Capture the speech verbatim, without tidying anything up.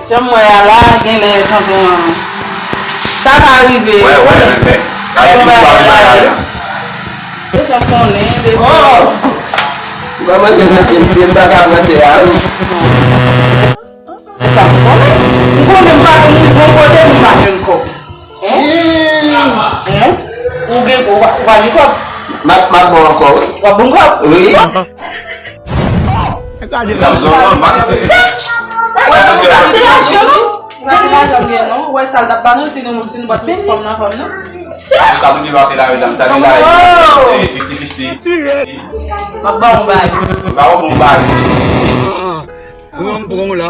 Jan m wè a la, genlè tonton an. Sa ka rive. Wè, wè, men, men. Gade pi pa vin bagay la. Deja m konnen, deja. Oh! Ou pa manje nan tè m, m pa ka pran tè a, wi. Sa m konnen. M konnen m pa, m bon kote, m pa jwenn kòb. Hein? Hein? Ou gen, ou pa, ou pa gen kòb? M ap, m ap bon ankò, wi. W ap bon kòb? Wi. Sa, sa, sa se lajan, non? Sa se lajan m gen, non? Ou wè sa l t ap ba nou si nou, si nou pa t met fòm nan fòm, non? Sa. Sa moun ki pase la, medam, sa li la, se fifty fifty. M ap ba w yon bagay. M ba w yon bagay. Mwen, m pran w la.